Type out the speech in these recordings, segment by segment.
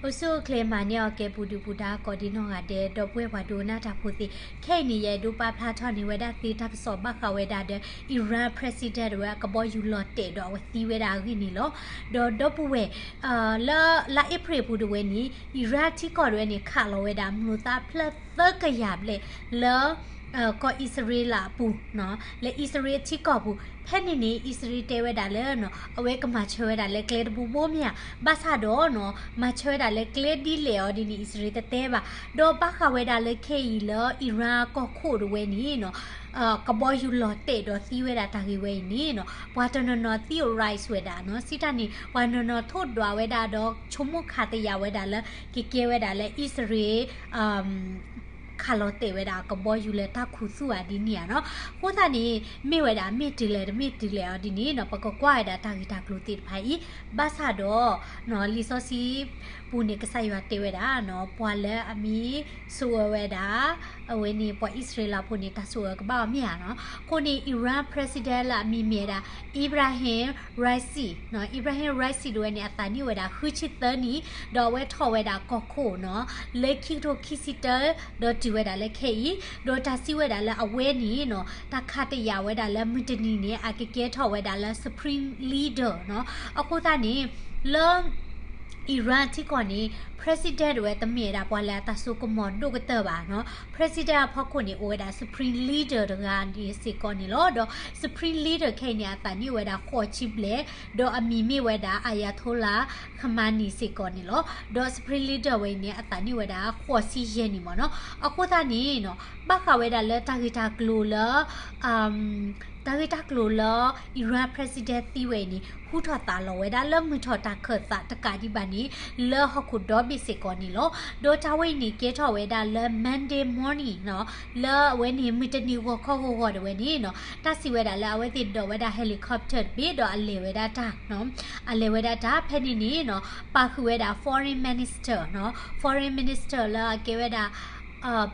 အိၣ်ဆူၣ်အိၣ်ချ့မၤန့ၢ်အီၤကဲ ပူၤဒုၣ်ပူၤဒါကိးဒံနီၢ်ဂၤဒဲး ဒီပုၢ်ဝဲၢ်ပှၤဒိကနၣ်တၢ်ဖိသ့ၣ်, ခဲအံၤန့ၣ် ယအဲၣ်ဒိးပာ်ဖျါထီၣ်န့ၢ်ဝဲဒၣ်သုတၢ်ကစီၣ်ဘၣ်ဃးဝဲဒၣ်ဒီး Iran President တဝဲအကဘီယူၤလီၤတဲာ်ဒီးအဝဲသံဝဲဒၣ်အဂ့ၢ်န့ၣ်လီၤ. ဒီးဒီပုၢ်ဝဲၢ် လၢလါအ့ဖြ့ၣ်အပူၤတဝဲန့ၣ် Iran ထံကီၢ်တဝဲန့ၣ် ခးလီၤဝဲဒၣ် မျိာ်သၣ်ဖျၢၣ်သၢကယၤဘျဲၣ်လၢ ကီၢ်အံၣ်စရ့လးအပူၤ, လၢအံၣ်စရ့လးထံကီၢ်ပူၤ, ဖဲန့ၣ်န့ၣ် အံၣ်စရ့လးတဲဝဲဒၣ်လၢ အဝဲကမၤဆၢဝဲဒၣ်လၢကျဲတဘိဘိမ့ၢ်ဧါ, ဘၣ်ဆၣ်ဒီး မၤဆၢဝဲဒၣ်လၢကျဲဒ်လဲၣ်အီၤဒ်န့ၣ် အံၣ်စရ့လးတတဲဘၣ်. ဒီးဘၣ်ဃးဝဲဒၣ်လၢခဲအံၤလၢ Iran ကီၢ်ခိၣ်တဝဲန့ၣ် ကဘီယူၤလီၤတဲာ်ဒီးသံဝဲဒၣ်တၢ်ဂ့ၢ်ဝဲအံၤန့ၣ် ပှၤတနီၤနီၤ theorize ဝဲဒၣ်နီၤ, စံးတၢ်န့ၣ် ပှၤနီၤနီၤထိၣ်ဒွးဝဲဒၣ်ဒီး ဆိကမိၣ်ခးသယၣ်ဝဲဒၣ်လၢ ကကဲဝဲဒၣ်လၢအံၣ်စရ့လး ခးလီၤတဲာ်ဝဲဒၣ်ကဘီယူၤလၢတၢ်ခူသူၣ်ဧါဒ်န့ၣ်ဧါနီၤ. အဃိသတးန့ၣ် မ့ၢ်ဝဲဒၣ်မ့ၢ်တုၤလဲၣ်တမ့ၢ်တုၤလဲၣ်အီၤဒ်န့ၣ်နီၤ ပကကွၢ်ဝဲဒၣ်တၢ်ဂ့ၢ်တၢ်ကျိၤသ့ၣ်တဖၣ်အံၤ, ဘၣ်ဆၣ်ဒီး လံာ်စီဆှံပူၤန့ၣ် ကစၢ်ယွၤတဲဝဲဒၣ်နီၤ ပှၤလၢအမ့ၢ်ဆိၣ်အၢဝဲဒၣ် အဝဲန့ၣ် ပှၤအံၣ်စရ့လးဖိန့ၣ် တၢ်ဆိၣ်အၢကဘၣ်အီၤမ့ၢ်ဧါနီၤ. အဃိန့ၣ် Iran President လၢအမံၤမ့ၢ်ဝဲဒၣ် Ebrahim Raisi နီၤ, Ebrahim Raisi တဝဲန့ၣ် အသးနံၣ်အိၣ်ဝဲဒၣ်ဃုဆံသၢနံၣ်, ဒီးအဝဲထီၣ်ဝဲဒၣ်ကီၢ်ခိၣ်နီၤ လၢခံကထိခံဆံတၢ ဒီးတုၤဝဲဒၣ်လၢခဲအံၤ, ဒီးတၢ်စံးဝဲဒၣ်လၢအဝဲန့ၣ်နီၤ တၢ်ခးတယာ်ဝဲဒၣ်လၢမုၢ်တနံၤန့ၣ် အကကဲထီၣ်ဝဲဒၣ်လၢ Supreme Leader နီၤ. အဃိသတးန့ၣ် လၢ Iran ထံကီၢ်န့ၣ် President တဝဲတမ့ၢ်ဝဲဒၣ်ပှၤလၢအတၢ်စိကမီၤဒိၣ်ကတၢၢ်ဘၣ်နီၤ, President အဖီခိၣ်န့ၣ် အိၣ်ဝဲဒၣ် Supreme Leader တဂၤန့ၣ်စ့ၢ်ကီးန့ၣ်လီၤ. ဒီး Supreme Leader ခဲအံၤန့ၣ် အသးနံၣ်အိၣ်ဝဲဒၣ်ဃိးဆံဘျဲၣ်, ဒီးအမံၤမ့ၢ်ဝဲဒၣ် Ayatollah Khamenei စ့ၢ်ကီးန့ၣ်လီၤ. ဒီး Supreme Leader ဝဲအံၤန့ၣ် အသးနံၣ်အိၣ်ဝဲဒၣ်ဃိးဆံယဲၢ်နံၣ်မ့ၢ်နီၤ. အဃိသတးန့ၣ်နီၤ ဘၣ်ဃးဝဲဒၣ်လၢတၢ်ဂ့ၢ်တၢ်ကျိၤလၢ တၢ်ဂ့ၢ်တၢ်ကျိၤလၢ Iran President သံဝဲအံၤန့ၣ် ဟူထီၣ်သးလီၤဝဲဒၣ်လၢမုၢ်ထီၣ်တၢ်ခၢၣ်သးတကးဒံးဘၣ်န့ၣ် လၢဟီၣ်ခိၣ်ဒီဘ့ၣ်စ့ၢ်ကီးန့ၣ်လီၤ. ဒီးတၢ်ဝဲအံၤန့ၣ် ကဲထီၣ်ဝဲဒၣ်လၢ Monday morning နီၤ, လၢအဝဲန့ၣ် မုၢ်တနံၤဂီၤခီဂီၤဂီၤတဝဲန့ၣ်နီၤ တၢ်စံးဝဲဒၣ်လၢအဝဲသ့ၣ်ဒိးဝဲဒၣ် helicopter တဘ့ၣ်ဒီးအလဲၤဝဲဒၣ်တၢ် အလဲၤဝဲဒၣ်တၢ် ဖဲန့ၣ်န့ၣ်နီၤ ပာ်ဃုာ်ဝဲဒၣ် foreign minister နီၤ, foreign minister လၢအကဲဝဲဒၣ်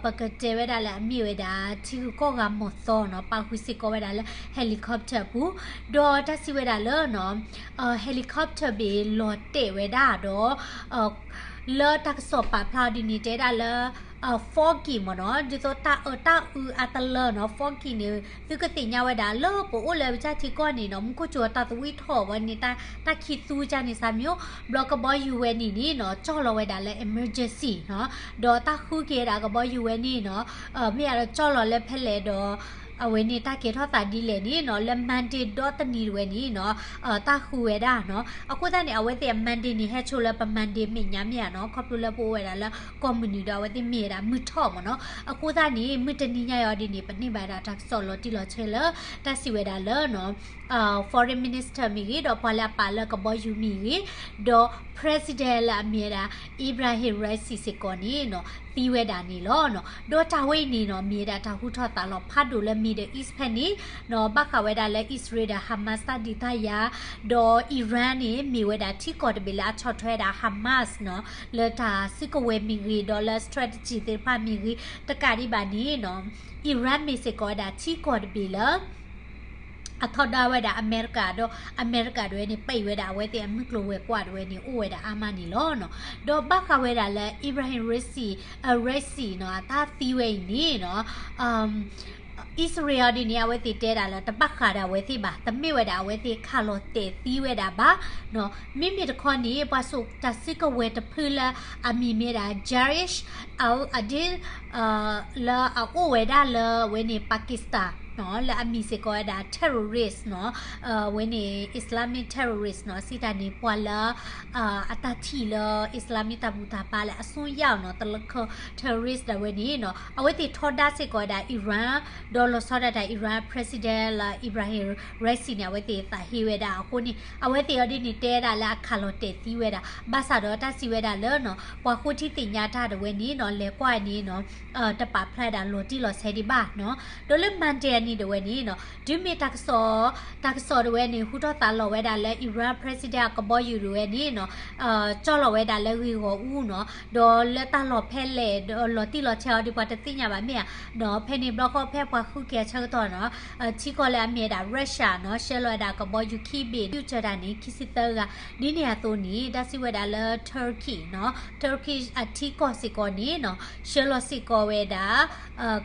ပကတဲဝဲဒၣ်လၢအမ့ၢ်ဝဲဒၣ် ထံဂုၤကီၢ်ဂၤမီၤသီနီၤ ပာ်ဃုာ်စ့ၢ်ကီးဝဲဒၣ်လၢ helicopter အပူၤ, ဒီးတၢ်စံးဝဲဒၣ်လၢ helicopter ဘ့ၣ်လီၤတဲာ်ဝဲဒၣ်ဒီး လၢတၢ်ကစီၣ်ပာ်ဖျါအီၤဒ်န့ၣ် တဲဒၣ်လၢ foggy မ့ၢ်နီၤ, ဒ်သိးတၢ်အၢတၢ်အုအါတလၢနီၤ, foggy န့ၣ် သုကသ့ၣ်ညါဝဲဒၣ်လၢပအိၣ်လၢပကစၢ်ထံကီၢ်န့ၣ်နီၤ မူခိၣ်စူၤအတၢ်သဝံၣ်ထီၣ်ဝဲန့ၣ် တၢ်ခံသူကၢ်န့ၣ်စၢ်မ့ၢ်အိၣ်, ဘျီကဘီယူၤဝဲန့ၣ်န့ၣ်နီၤ ကၠီၣ်လီၤဝဲဒၣ်လၢ emergency နီၤ, ဒီးတၢ်ဃုက့ၤဝဲဒၣ်ကဘီယူၤဝဲန့ၣ်နီၤ မ့ၢ်အဒီးကၠီၣ်လီၤလၢဖဲလဲၣ်ဒီး အဝဲန့ၣ်တၢ်ကဲထီၣ်သးဒ်လဲၣ်န့ၣ်နီၤ လၢ Monday ဒီတနံၤတဝဲန့ၣ်နီၤ တၢ်ဃုဝဲဒၣ်နီၤ. အဃိသတးန့ၣ် အဝဲသ့ၣ်အ Monday န့ၣ် ဟဲဆိလၢပ Monday မဲာ်ညါမ့ၢ်ဧါနီၤ, ခီဖျိလၢပအိၣ်ဝဲဒၣ်လၢကီၢ်မုၢ်နုာ်ဒီး အဝဲသ့ၣ်မ့ၢ်ဝဲဒၣ်မုၢ်ထီၣ်မ့ၢ်နီၤ. အဃိသတးန့ၣ် မုၢ်တနံၤညါအံၤဒ်န့ၣ် ပန့ၢ်ဘၣ်ဒၣ်တၢ်ကစီၣ်လီၤတံၢ်လီၤဆဲးလၢ တၢ်စံးဝဲဒၣ်လၢ foreign minister မ့ၢ်ဂ့ၤ ဒီးပှၤလၢအပာ်လၢကဘီယူၤမ့ၢ်ဂ့ၤ ဒီး president လၢအမ့ၢ်ဝဲဒၣ် Ebrahim Raisi စ့ၢ်ကီးန့ၣ်နီၤ သံဝဲဒၣ်န့ၣ်လီၤ. ဒီးတၢ်ဝဲအံၤန့ၣ်နီၤ မ့ၢ်ဝဲဒၣ်တၢ်ဟူထီၣ်သးလီၤဖးဒိၣ်လၢ Middle East ဖဲန့ၣ်နီၤ ဘၣ်ဃးဝဲဒၣ်လၢ အံၣ်စရ့လးဒီး Hamas တၢ်ဒုးတၢ်ယၤ ဒီး Iran န့ၣ် မ့ၢ်ဝဲဒၣ်ထံကီၢ်တဘ့ၣ်လၢအဆီၣ်ထွဲဝဲဒၣ် Hamas နီၤ လၢတၢ်စုကဝဲၤမ့ၢ်ဂ့ၤ ဒီးလၢ strategy သ့ၣ်တဖၣ်မ့ၢ်ဂ့ၤ တကးဒံးဘၣ်န့ၣ်နီၤ Iran မ့ၢ်စ့ၢ်ကီးဝဲဒၣ်ထံကီၢ်တဘ့ၣ်လၢ အထီဒါဝဲဒၣ်အမဲရကၤဒီး အမဲရကၤတဝဲန့ၣ် ပံးဝဲဒၣ်အဝဲသ့ၣ်အမုၢ်ကျိၤဝဲၤကွာ်တဝဲန့ၣ် အိၣ်ဝဲဒၣ်အါမးန့ၣ်လီၤ. ဒီးဘၣ်ဃးဝဲဒၣ်လၢ Ebrahim Raisi, Raisi နီၤ အတၢ်သံဝဲအံၤန့ၣ်နီၤ အံၣ်စရ့လးဒ်န့ၣ် အဝဲသ့ၣ်တဲဒၣ်လၢ တဘၣ်ဃးဒီးအဝဲသ့ၣ်ဘၣ်, တမ့ၢ်ဝဲဒၣ်အဝဲသ့ၣ်ခးလီၤတဲာ်သံဝဲဒၣ်ဘၣ်. မ့မ့ၢ်တခီန့ၣ် ပှၤစိာ်တၢ်စုကဝဲၤတဖုလၢ အမံၤမ့ၢ်ဒၣ် Jaish al-Adil လၢအအိၣ်ဝဲဒၣ်လၢအဝဲန့ၣ် Pakistan နီၤ လၢအမံၤစ့ၢ်ကီးဝဲဒၣ် terrorist နီၤ အဝဲန့ၣ် Islamic terrorist နီၤ စံးတၢ်န့ၣ် ပှၤလၢ အတၢ်ထံၣ်လၢ Islamic တၢ်ဘူၣ်တၢ်ဘါလၢအစွန်းရောက်နီၤ တလၢခၢၣ် terrorist ဒၣ်ဝဲန့ၣ်နီၤ အဝဲသ့ၣ်ထီဒါစ့ၢ်ကီးဝဲဒၣ် Iran ဒီးလီၤဆီဒၣ်တၢ် Iran president လၢ Ebrahim Raisi န့ၣ် အဝဲသ့ၣ်သးဟ့ဝဲဒၣ်အဃိန့ၣ် အဝဲသ့ၣ်အီၤဒ်န့ၣ်တဲဒၣ်လၢအခးလီၤတဲာ်သံဝဲဒၣ် ဘၣ်ဆၣ်ဒီးတၢ်စံးဝဲဒၣ်လၢနီၤ ပှၤဃိထံသ့ၣ်ညါတၢ်ဒၣ်ဝဲန့ၣ်နီၤ လဲၤကွၢ်န့ၣ်နီၤ တပာ်ဖျါဒၣ်လီၤတံၢ်လီၤဆဲးဒံးဘၣ်နီၤ ဒီးလၢ Monday န့ၣ်တဝဲန့ၣ်နီၤ တုၤမ့ၢ်တၢ်ကစီၣ်, တၢ်ကစီၣ်တဝဲန့ၣ် ဟူထီၣ်သါလီၤဝဲဒၣ်လၢ Iran president အကဘီယူၤတဝဲန့ၣ်နီၤ ကၠီၣ်လီၤဝဲဒၣ်လၢဂ့ၢ်ဂီၢ်အူနီၤ, ဒီးလၢတၢ်လီၢ်ဖဲလဲၣ် ဒီးလီၤတံၢ်လီၤဆဲးအီၤဒီး ပှၤတသ့ၣ်ညါဘၣ်မ့ၢ်ဧါနီၤ. ဖဲန့ၣ်ဘျီဃီဖဲပှၤဃုက့ၤအဆၢကတီၢ်နီၤ ထံကီၢ်လၢအမ့ၢ်ဝဲဒၣ် Russia နီၤ ဆှၢလီၤဝဲဒၣ်ကဘီယူၤခံဘ့ၣ် ဒုၣ်စၢၤတၢ်န့ၣ် ခံဆံသၢဂၤ ဒ်န့ၣ်အသိးန့ၣ် တၢ်စံးဝဲဒၣ်လၢ Turkey နီၤ Turkey အထံကီၢ်စ့ၢ်ကီးန့ၣ်နီၤ ဆှၢလီၤစ့ၢ်ကီးဝဲဒၣ်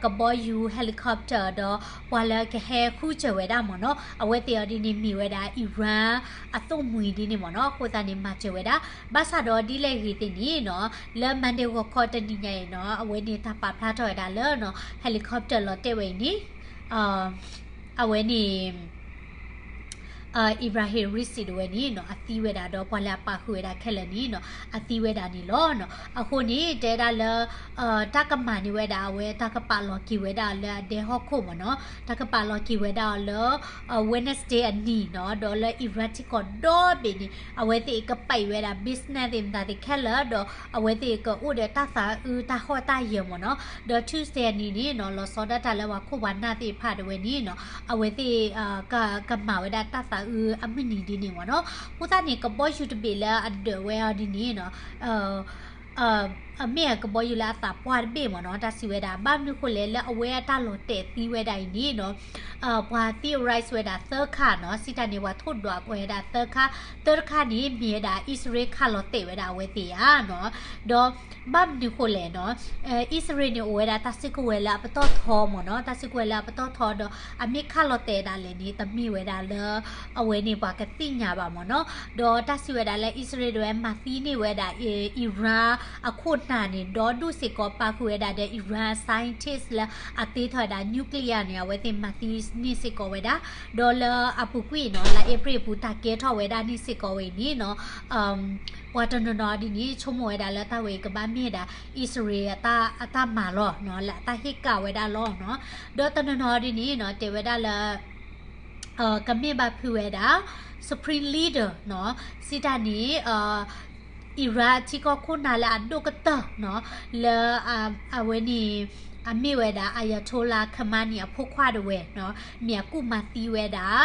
ကဘီယူၤ helicopter ဒီးပှၤလၢကဟဲဃုစၢၤဝဲဒၣ်မ့ၢ်နီၤ အဝဲသ့ၣ်အီၤဒ်န့ၣ်မ့ၢ်ဝဲဒၣ် Iran အသိၣ်မှံၤဒ်န့ၣ်မ့ၢ်နီၤ အဃိသတးန့ၣ် မၤစၢၤဝဲဒၣ် ဘၣ်ဆၣ်ဒီးဒ်လဲၣ်ဂ့ၤသ့ၣ်န့ၣ်နီၤ လၢ Monday ဂီၤခီတနံၤညါအံၤနီၤ အဝဲန့ၣ်တၢ်ပာ်ဖျါထီၣ်ဝဲဒၣ်လၢနီၤ helicopter လီၤတဲာ်ဝဲအံၤန့ၣ် အဝဲန့ၣ် Ibrahim Raisi တဝဲန့ၣ်နီၤ အသံဝဲဒၣ်ဒီးပှၤလၢအပာ်ဃုာ်ဝဲဒၣ်ခဲလၢာ်န့ၣ်နီၤ အသံဝဲဒၣ်န့ၣ်လီၤနီၤ. အဃိန့ၣ် တဲဒၣ်လၢ တၢ်ကမၤန့ၢ်ဝဲဒၣ်အဝဲ တၢ်ကပာ်လီၤက့ၤဝဲဒၣ်လၢအဒဲဟီၣ်ခိၣ်မ့ၢ်နီၤ တၢ်ကပာ်လီၤက့ၤဝဲဒၣ်အီၤလၢ Wednesday အနံၤနီၤ ဒီးလၢ Iran ထံကီၢ်ဒီဘ့ၣ်န့ၣ် အဝဲသ့ၣ်ကပာ်အီၤဝဲဒၣ် business သ့ၣ်မတၤသ့ၣ်ခဲလၢာ် ဒီးအဝဲသ့ၣ်ကအိၣ်ဒီးတၢ်သးအုးတၢ်ဟီၣ်တၢ်ယၢၤမ့ၢ်နီၤ ဒီး Tuesday အနံၤန့ၣ်နီၤ လီၤဆီဒၣ်တၢ်လၢပှၤခိၣ်ပှၤနၢ်သ့ၣ်တဖၣ်တဝဲန့ၣ်နီၤ အဝဲသ့ၣ် ကမၤဝဲဒၣ်တၢ်သးအုးအမုၢ်နံၤဒ်န့ၣ်မ့ၢ်နီၤ. အဃိသတးန့ၣ် ကဘီယူၤတဘ့ၣ်လၢအဒၢးဝဲအီၤဒ်န့ၣ်နီၤ အမ့ၢ်အကဘီယူၤလၢအသးပှၢ်တဘ့ၣ်မ့ၢ်နီၤ တၢ်စံးဝဲဒၣ် ဘၣ်မနုၤဃိလဲၣ် လၢအဝဲအတၢ်လီၤတဲာ်သံဝဲဒၣ်အံၤန့ၣ်နီၤ ပှၤ theorize ဝဲဒၣ်သၢခါနီၤ စံးတၢ်န့ၣ် ပှၤထိၣ်ဒွးကွဲးဝဲဒၣ်သၢခါ သၢတခါန့ၣ် မ့ၢ်ဝဲဒၣ် အံၣ်စရ့လးခးလီၤတဲာ်ဝဲဒၣ်အဝဲသ့ၣ်ဧါနီၤ ဒီးဘၣ်မနုၤဃိလဲၣ်နီၤ အံၣ်စရ့လးန့ၣ် အိၣ်ဝဲဒၣ်တၢ်စုကဝဲၤလၢအပတီၢ်ထီမ့ၢ်နီၤ တၢ်စုကဝဲၤလၢအပတီၢ်ထီဒီး အမ့ၢ်ခးလီၤတဲာ်ဒၣ်လဲာ်န့ၣ် တမ့ၢ်ဝဲဒၣ်လၢ အဝဲန့ၣ်ပှၤကသ့ၣ်ညါဘၣ်မ့ၢ်နီၤ ဒီးတၢ်စံးဝဲဒၣ်လၢအံၣ်စရ့လးတဝဲမၤသံန့ၢ်ဝဲဒၣ် Iran အခိၣ်နၢ်န့ၣ် ဒီဒူၣ်စ့ၢ်ကီးပာ်ဃုာ်ဝဲဒၣ်ဒီး Iran scientist လၢအတ့ထီၣ်ဝဲဒၣ် nuclear န့ၣ် အဝဲသ့ၣ်မၤသံန့ၢ်စ့ၢ်ကီးဝဲဒၣ် ဒီးလၢအပူၤကွံာ်နီၤ လါအ့ဖြ့ၣ်အပူၤတၢ်ကဲထီၣ်ဝဲဒၣ်န့ၣ်စ့ၢ်ကီးဝဲအံၤန့ၣ်နီၤ ပှၤတနီၤနီၤဒ်န့ၣ် ဆိကမိၣ်ဝဲဒၣ်လၢတၢ်ဝဲအံၤကဘၣ်မ့ၢ်ဒၣ် အံၣ်စရ့လးအတၢ်မၤလီၤနီၤ လၢအတၢ်ဟ့ၣ်ကၣ်ဝဲဒၣ်လီၤနီၤ ဒီးတနီၤနီၤဒ်န့ၣ်နီၤ တဲဝဲဒၣ်လၢ ကမ့ၢ်ဘၣ်ဖုးဝဲဒၣ် Supreme Leader နီၤ စံးတၢ်န့ၣ် Iran အထံကီၢ်ခိၣ်နၢ်လၢအဒိၣ်ကတၢၢ်နီၤ လၢ အဝဲန့ၣ် အမ့ၢ်ဝဲဒၣ် Ayatollah Khamenei အဖိခွါတဝဲနီၤ မ့ၢ်အကူၣ်မၤသံဝဲဒၣ်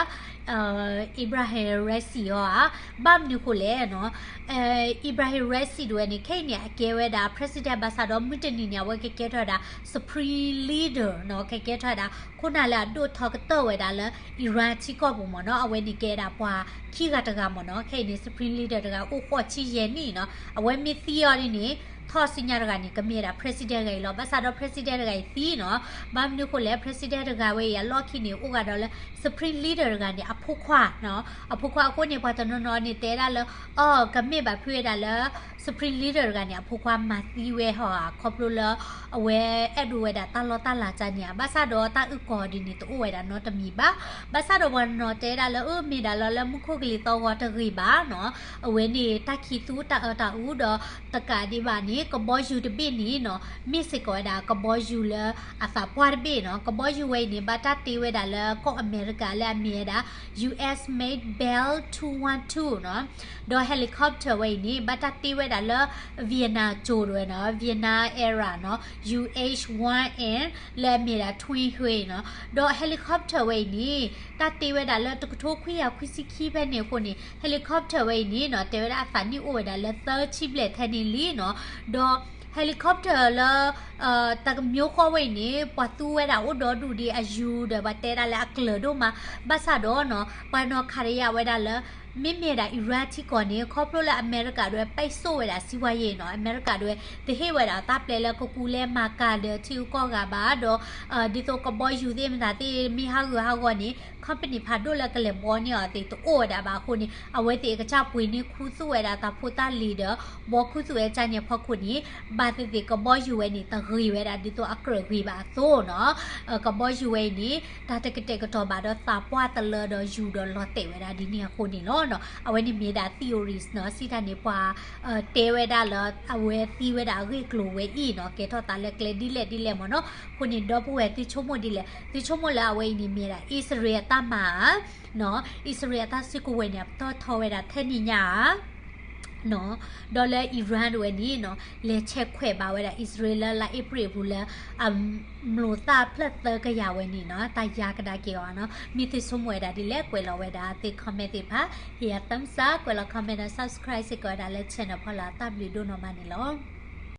Ibrahim Raisi အီၤဧါ ဘၣ်မနုၤဃိလဲၣ်နီၤ Ibrahim Raisi တဝဲန့ၣ် ခဲအံၤန့ၣ် အကဲဝဲဒၣ် president ဘၣ်ဆၣ်ဒီးမုၢ်တနံၤန့ၣ် အဝဲကကဲထီၣ်ဝဲဒၣ် Supreme Leader နီၤ ကကဲထီၣ်ဝဲဒၣ် ခိၣ်နၢ်လၢအဒိၣ်ထီကတၢၢ်ဝဲဒၣ်လၢ Iran ထံကီၢ်ပူၤမ့ၢ်နီၤ အဝဲန့ၣ်ကဲဒၣ်ပှၤခံဂၤတဂၤမ့ၢ်နီၤ ခဲအံၤန့ၣ် Supreme Leader တဂၤအိၣ်ဃိးဆံယဲၢ်နံၣ်နီၤ အဝဲမ့ၢ်သံအီၤဒ်န့ၣ် ထီၣ်ဆူညါတဂၤန့ၣ် ကမ့ၢ်ဝဲဒၣ် president တဂၤအံၤလီၤ ဘၣ်ဆၣ်ဒီး president တဂၤအံၤသံနီၤ ဘၣ်မနုၤဃိလဲၣ် president တဂၤဝဲအံၤအလီၢ်ခံန့ၣ် အိၣ်ဂၤဒီးလၢ Supreme Leader တဂၤန့ၣ် အဖိခွါနီၤ အဖိခွါအဃိန့ၣ် ပှၤတနီၤနီၤန့ၣ် တဲဒၣ်လၢ အီ ကမ့ၢ်ဘၣ်ဖုးဝဲဒၣ်လၢ Supreme Leader တဂၤန့ၣ် အဖိခွါမၤသံဝဲဟီဧါ ခီဖျိလၢ အဝဲအဲၣ်ဒိးဝဲဒၣ်တၢ်လီၢ်တၢ်လၤကါန့ၣ်ဧါ ဘၣ်ဆၣ်ဒီးတၢ်အုၣ်ကီၤဒ်န့ၣ် တအိၣ်ဝဲဒၣ်နီတမံၤဘၣ် ဘၣ်ဆၣ်ဒီးပှၤတနီၤတဲဒၣ်လၢ အၢ မ့ၢ်ဒၣ်လီၤလၢမူခိၣ်ကလံၤသီၣ်ဂီၤတဂ့ၤဘၣ်နီၤ အဝဲန့ၣ် တၢ်ခံးသူတၢ်အၢတၢ်အုဒီး တကးဒံးဘၣ်န့ၣ် ကဘီယူၤတဘ့ၣ်န့ၣ်နီၤ မ့ၢ်စ့ၢ်ကီးဝဲဒၣ်ကဘီယူၤလၢအသးပှၢ်တဘ့ၣ်နီၤ ကဘီယူၤဝဲအံၤန့ၣ် ဘၣ်တၢ်တ့ဝဲဒၣ်လၢကီၢ်အမဲရကၤလၢအမ့ၢ်ဝဲဒၣ် US made Bell two one two နီၤ ဒီး helicopter ဝဲအံၤန့ၣ် ဘၣ်တၢ်တ့ဝဲဒၣ်လၢ Vietnam ကၠိၤတဝဲနီၤ Vietnam era နီၤ UH one N လၢအမ့ၢ်ဒၣ် Twin Huey နီၤ ဒီး helicopter ဝဲအံၤန့ၣ် တၢ်တ့ဝဲဒၣ်လၢတကထိခွံကယၤခွံဆံခံဖဲန့ၣ်အဃိန့ၣ် helicopter ဝဲအံၤန့ၣ်နီၤ တဲဝဲဒၣ်အသးနံၣ်အိၣ်ဝဲဒၣ်လၢသၢဆံဘျဲၣ်ထဲန့ၣ်လံနီၤ ဒီး helicopter လၢ တမျိုးဃီဝဲအံၤန့ၣ် ပှၤသူဝဲဒၣ်အိၣ်ဒီဒူၣ်ဒံးအယူၤဒီး ပှၤတဲဒၣ်လၢအကျၢၤဒိၣ်မး ဘၣ်ဆၣ်ဒီးနီၤ ပှၤနီၤခးတယာ်ဝဲဒၣ်လၢ မ့မ့ၢ်ဒၣ် Iran ထံကီၢ်န့ၣ် ခီဖျိလၢအမဲရကၤဒၣ်ဝဲ ပိတ်ဆို့ ဝဲဒၣ် စီးပွားရေး နီၤ အမဲရကၤဒၣ်ဝဲ တဟ့ၣ်ဝဲဒၣ်တၢ်ပျဲလၢကကူလဲမၤကၤဒီးထံဂုၤကီၢ်ဂၤဘၣ်ဒီး ဒ်သိးကဘီယူၤသ့ၣ်မတၤသ့ၣ်မ့ၢ်ဟးဂူာ်ဟးဂီၤန့ၣ် company ဖးဒိၣ်လၢကလဲၤဘှီန့ၢ်အီၤသ့ၣ်တအိၣ်ဝဲဒၣ်ဘၣ်အဃိန့ၣ် အဝဲသ့ၣ်ကစၢ်ပှ့ၤန့ၢ်ခူသူၣ်ဝဲဒၣ်တၢ်ဖိတၢ်လံၤဒီး ဘှီခူသူၣ်ဝဲကၢ်န့ၣ်အဖီခိၣ်န့ၣ် ဘၣ်သ့ၣ်သ့ၣ်ကဘီယူၤဝဲန့ၣ် တဂ့ၤဝဲဒၣ်ဒ်သိးအကြၢးဂ့ၤဘၣ်အသိးနီၤ ကဘီယူၤဝဲအံၤန့ၣ် တၢ်တကတဲာ်ကတီၤဘၣ်ဒီးသးပှၢ်တလၢဒီးယူၤဒီးလီၤတဲာ်ဝဲဒၣ်ဒ်န့ၣ်အဃိန့ၣ်လီၤ. အဝဲန့ၣ်မ့ၢ်ဒၣ် theories နီၤ စံးတၢ်န့ၣ်ပှၤ တဲဝဲဒၣ်လၢ အဝဲသံဝဲဒၣ်အဂ့ၢ်အကျိၤဝဲအံၤနီၤ ကဲထီၣ်သးလၢကျဲဒ်လဲၣ်ဒ်လဲၣ်မ့ၢ်နီၤ. အဃိန့ၣ် ဒီပုၢ်ဝဲၢ်သုဆိကမိၣ်ဒ်လဲၣ် သုဆိကမိၣ်လၢအဝဲအံၤန့ၣ်မ့ၢ်ဒၣ် အံၣ်စရ့လးအတၢ်မၤဧါ နီၤ အံၣ်စရ့လးအတၢ်စုကဝဲၤန့ၣ် အပတီၢ်ထီဝဲဒၣ်ထဲန့ၣ်ညါဧါ နီၤ, ဒီးလၢ Iran တဝဲန့ၣ်နီၤ လဲၤဆဲးခွဲးဘၣ်ဝဲဒၣ် အံၣ်စရ့လးလၢလါအ့ဖြ့ၣ်အပူၤလၢ အ မျိာ်သၣ်ဖျၢၣ်သၢကယၤဝဲန့ၣ်နီၤ တၢ်ယါကဒါက့ၤအီၤနီၤ. မ့ၢ်သုဆိကမိၣ်ဝဲဒၣ်ဒ်လဲၣ် ကွဲးလီၤဝဲဒၣ်သု comment သ့ၣ်တဖၣ်, ဟ့ၣ်ယၤ thumbs up, ကွဲးလီၤ comment ဒီး subscribe စ့ၢ်ကီးဝဲဒၣ်လၢ channel ဖီလာ် တၢ်ဘျုးဒိၣ်နီၢ်မးန့ၣ်လီၤ.